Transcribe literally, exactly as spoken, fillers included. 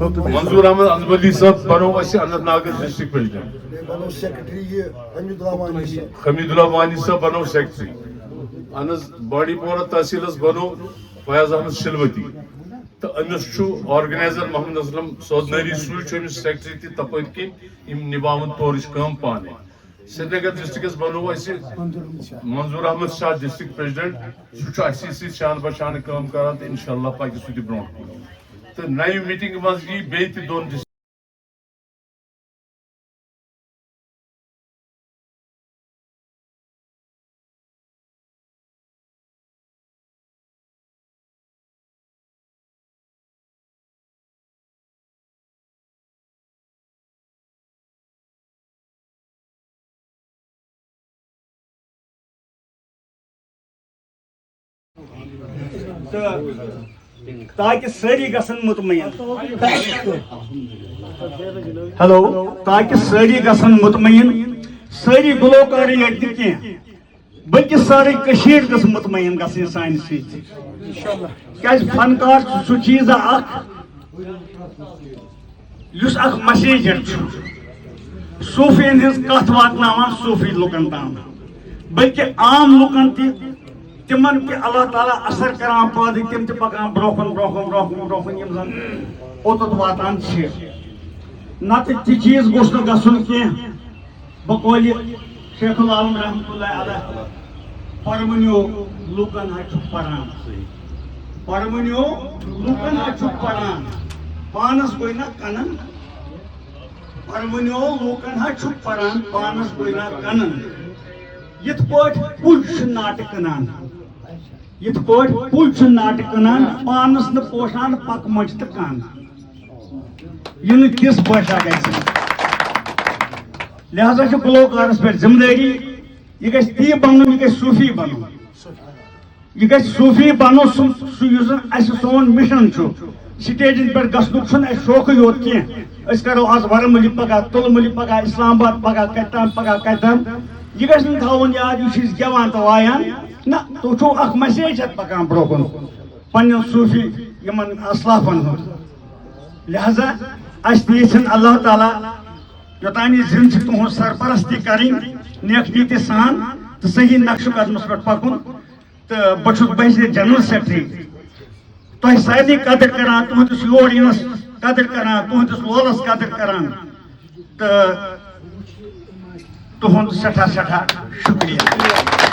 منظور احمد انزملی صٲب بنوو اَسہِ اننت ناگ ڈسٹرکٹ پریزیڈنٹ۔ بیٚیہِ بنوو سیکرٹری یہِ حمید اللہ وانی صٲب۔ حمید اللہ وانی صٲب بنوو سیکرٹری۔ اہن حظ، بانڈی پورہ تحصیلس بنوو فیاض احمد شلوتی، تہٕ أمِس چھُ آرگنائزر محمد اسلم سودنٲری، سُے چھُ أمِس سیکرٹری تہِ تپٲرۍ کِنۍ، یِم نِباوَن تورٕچ کٲم پانے۔ سرینگر ڈسٹرکٹس بنوو اَسہِ منظور احمد شاہ ڈسٹرکٹ پریزیڈنٹ، سُہ چھُ اَسی سۭتۍ شانہٕ بہ شانہٕ کٲم کران تہٕ انشاءاللہ پکہِ سُہ تہِ برونٛٹھ کُن۔ تہٕ نَیہِ میٖٹنگہِ منٛز یِیہِ بیٚیہِ تہِ دۄن ڈسٹرکٹ تہٕ تاکہِ سٲری گژھن مطمئن۔ ہیلو، تاکہِ سٲری گژھن مطمئن، سٲری گلوکارٕے یٲتۍ نہٕ کینٛہہ، بلکہِ سٲرٕے کٔشیٖر گٔژھ مطمئن گژھٕنۍ سانہِ سۭتۍ۔ کیازِ فنکار چھُ سُہ چیٖز اکھ یُس اکھ مسیجر چھُ، صوٗفیَن ہٕنٛز کتھ واتناوان صوٗفی لُکن تام، بلکہِ عام لُکن تہِ، تِمن تہِ اللہ تعالیٰ اثر کران پٲدٕ، تِم تہِ پکان برونٛہہ کُن، برونٛہہ کُن، برونٛہہ کُن، برونٛہہ کُن، یِم زن اوٚتتھ واتان چھِ۔ نتہٕ تہِ چیٖز گوٚژھ نہٕ گژھُن کینٛہہ۔ بقولِ شیخ العالم رحمتہ اللہ علیہ، پرمنیو لوٗکن ہا چھُ پران۔ پرمنیو لوٗکن ہا چھُ پران۔ پانس گوٚو نہ کنن۔ پرمنیو لوٗکن ہا چھُ پران، پانس گوٚو نہ کنن۔ یِتھ پٲٹھۍ پُج چھُ ناٹہٕ کٕنان۔ یِتھ پٲٹھۍ پُج چھُ ناٹہٕ کٕنان، پانس نہٕ پوشان پکھ مۄچہِ تہٕ کن۔ یہِ نہٕ تِژھ باشا گژھِ۔ لہذا چھِ گلوکارس پٮ۪ٹھ ذمہٕ دٲری، یہِ گژھِ تی بنُن، یہِ گژھِ صوٗفی بنُن۔ یہِ گژھِ صوٗفی بنُن، سُہ، سُہ یُس زن اسہِ سون مشن چھُ۔ سٹیجن پٮ۪ٹھ گژھنُک چھُنہٕ اسہِ شوقٕے یوت کینٛہہ۔ أسۍ کرو از ورمُلہِ پگاہ، تُلمُلہِ پگاہ، اسلام آباد پگاہ، کتہِ تام پگاہ، کتہِ تام۔ یہِ گژھِ نہٕ تھاوُن یاد، یہِ چھِ أسۍ گٮ۪وان تہٕ وایان۔ نہ، تُہۍ چھِو اکھ مسیج ہٮ۪تھ پکان برونٛہہ کُن۔ پننٮ۪ن صوٗفی یِمن اسلافن ہُنٛد۔ لہذا اسہِ تہِ یژھن اللہ تعالیٰ یوٚتام یہِ زِندٕ چھِ تُہٕنٛز سرپرستی کرٕنۍ، نیک نیتی سان تہٕ صحیح نقشہٕ قدمس پٮ۪ٹھ پکُن۔ تہٕ بہٕ چھُس بحیثیت جنرل سیکرٹری تۄہہِ سارنٕے قدٕر کران، تُہٕنٛدِس یور یِنس قدٕر کران، تُہٕنٛدِس لولس قدٕر کران۔ تہٕ تُہُنٛد سٮ۪ٹھاہ سٮ۪ٹھاہ شُکریہ۔